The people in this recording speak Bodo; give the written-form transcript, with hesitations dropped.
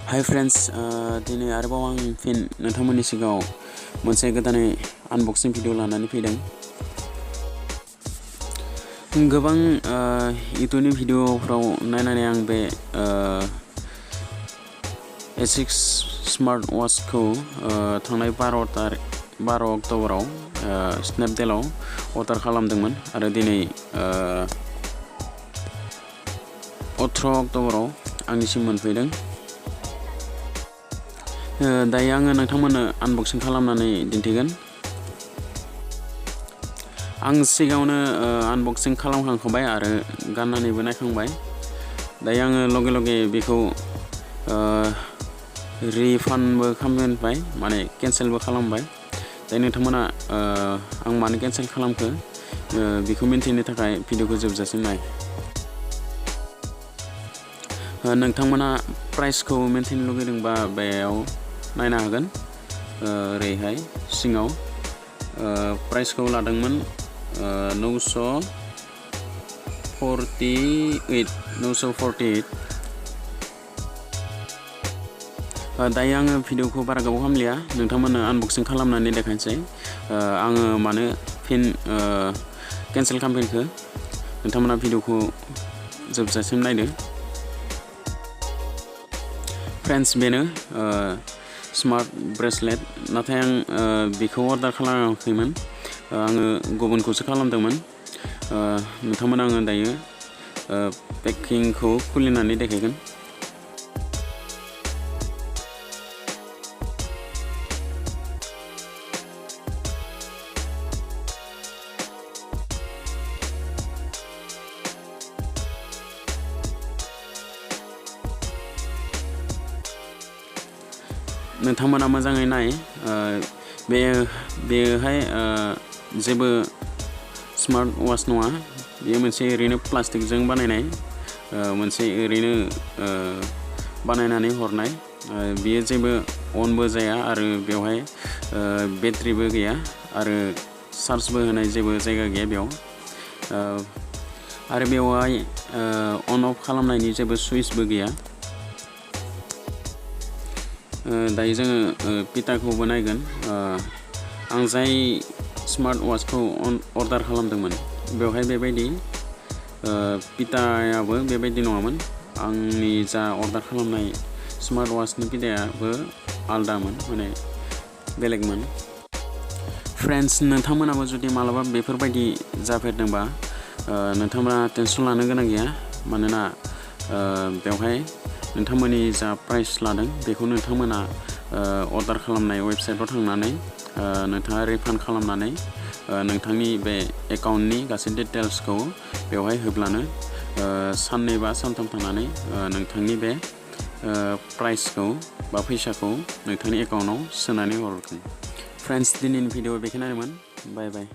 हाय फ्रेंड्स दिनै आरोबाव आं फिन नोंथांमोननि सिगाङाव मोनसे गोदानै आनबक्सिं भिडिअ लानानै फैदों। गोबां इउट्यूबनि भिडिअफ्राव नायनानै आं बे एसिक्स स्मार्ट वाचखौ थांनाय 12 अक्ट'बराव स्नेपडिलाव अर्डार खालामदोंमोन आरो दिनै 18 अक्ट'बराव आंनिसिम मोनफैदों। दायो आङो नोंथांमोननो आनबक्सिं खालामनानै दिन्थिगोन। आं सिगाङावनो आनबक्सिं खालामखांबाय आरो गाननानैबो नायखांबाय। दायो आङो लगे लगे बेखौ रिफान्डबो खालामबाय, माने केन्सेलबो खालामबाय। दायो नोंथांमोना आं मानो केन्सेल खालामखो बेखौ मिन्थिनो थाखाय भिडिअखौ जोबजासिम नाय। नोंथांमोना प्राइसखौ मिन्थिनो लुगैदोंबा बेयाव नायनो हागोन। ओरैहाय सिङाव प्राइसखौ लादोंमोन 948। दायो आङो भिडिअखौ बारा गोबाव खालामलिया, नोंथांमोननो आनबक्सिं खालामनानै देखायनोसै आङो मानो फिन केन्सेल खालामफिनखो। नोंथांमोना भिडिअखौ जोबजासिम नायदो। फ्रेन्ड्स, बेनो स्मार्ट ब्रेसलेट, नाथाय आं बेखौ अर्डार खालामाखैमोन, आङो गुबुनखौसो खालामदोंमोन। नोंथांमोना आङो दायो पेकिंखौ खुलिनानै देखायगोन। नोंथांमोना मोजाङै नाय। बेयोहाय जेबो स्मार्ट वाच नङा, बेयो मोनसे ओरैनो प्लास्टिकजों बानायनाय, मोनसे ओरैनो बानायनानै हरनाय। बेयो जेबो अनबो जाया आरो बेवहाय बेटारिबो गैया आरो चार्जबो होनाय जेबो जायगा गैया बेयाव। आरो बेवहाय अन अफ खालामनायनि जेबो सुइचबो गैया। दायो जोङो पिटाखौबो नायगोन। आं जाय स्मार्ट वाचखौ अर्डार खालामदोंमोन बेवहाय बेबायदि पिटायाबो बेबायदि नङामोन। आंनि जा अर्डार खालामनाय स्मार्ट वाचनि पिटायाबो आलदामोन, माने बेलेगमोन। फ्रेन्ड्स, नोंथांमोनाबो जुदि मालाबा बेफोरबायदि जाफेरदोंबा नोंथांमोना टेनसन लानो गोनां गैया, मानोना बेवहाय नोंथांमोननि जा प्राइस लादों बेखौ नोंथांमोना अर्डार खालामनाय वेबसाइटआव थांनानै नोंथाङा रिफान्ड खालामनानै नोंथांनि बे एकाउन्टनि गासै डिटेल्सखौ बेवहाय होब्लानो साननै बा सानथाम थानानै नोंथांनि बे प्राइसखौ बा फैसाखौ नोंथांनि एकाउन्टआव सोनानै हरगोन। फ्रेन्ड्स, दिनैनि भिडिअ बेखिनियानोमोन। बाय बाय।